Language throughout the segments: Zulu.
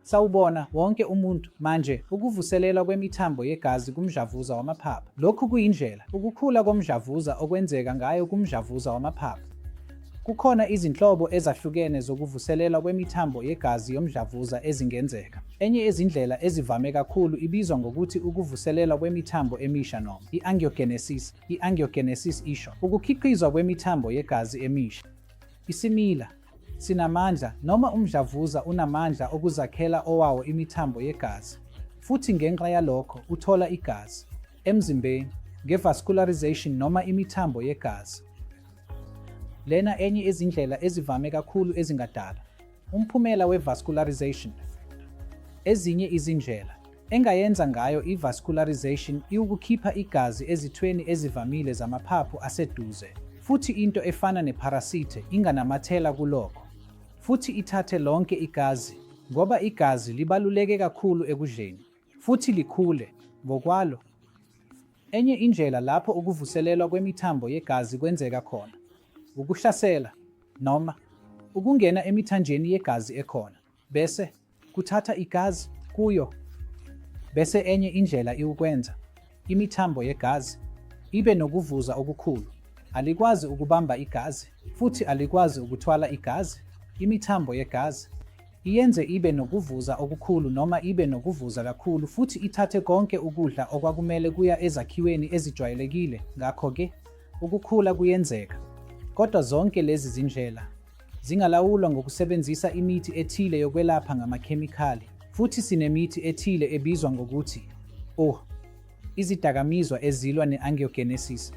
Sawubona, wonke umuntu. Manje, ukuvuselelwa kwemithambo yegazi kumdlavuza wamaphaphu. Lokhu kuyindlela ukukhula komdlavuza okwenzeka ngayo kumdlavuza wamaphaphu. Kukhona izinhlobo ezahlukene zokuvuselelwa kwemithambo yegazi yomdlavuza ezingenzeka. Enye yezindlela ezivame kakhulu ibizwa ngokuthi ukuvuselelwa kwemithambo emisha noma i-angiogenesis. I-angiogenesis isho ukukhiqizwa kwemithambo yegazi emisha. Isimila sinamandla noma umdlavuza unamandla okuzakhela owawo imithambo yegazi futhi ngenxa yalokho uthola igazi emzimbeni nge-vascularization noma imithambo yegazi. Lena enye yezindlela ezivame kakhulu ezingadala umphumela we-vascularization. Ezinye izindlela engayenza ngayo i-vascularization iwukukhipha igazi ezithweni ezivamile zamaphaphu aseduze, futhi into efana nepharasithe inganamathela kulokho futhi ithathe lonke igazi, ngoba igazi libaluleke kakhulu ekudleni, futhi likhule ngokwalo. Enye indlela lapho ukuvuselelwa kwemithambo yegazi kwenzeka khona wukuhlasela noma ukungena emithanjeni yegazi ekhona bese kuthatha igazi kuyo. Bese enye indlela iwukwenza imithambo yegazi ibe nokuvuza okukhulu, alikwazi ukubamba igazi futhi alikwazi ukuthwala igazi, imithambo yegazi. Iyenze ibe nokuvuza okukhulu noma ibe nokuvuza kakhulu futhi ithathe konke ukudla okwakumele kuya ezakhiweni ezijwayelekile, ngakho-ke ukukhula kuyenzeka. Kodwa zonke lezi zindlela zingalawulwa ngokusebenzisa imithi ethile yokwelapha ngamakhemikhali, futhi sinemithi ethile ebizwa ngokuthi oh izidakamizwa ezilwa ne-angiogenesis.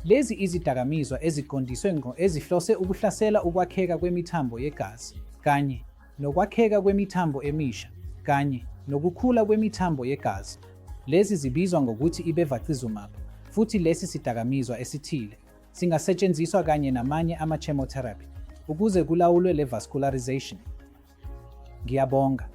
Lezi izidakamizwa eziqondiswe ngqo ezihlose ukuhlasela ukwakheka kwemithambo yegazi kanye nokwakheka kwemithambo emisha kanye nokukhula kwemithambo yegazi. Lezi zibizwa ngokuthi i-bevacizumab futhi lesi sidakamizwa esithile singasetshenziswa kanye namanye ama-chemotherapy ukuze kulawulwe le vascularization. Ngiyabonga.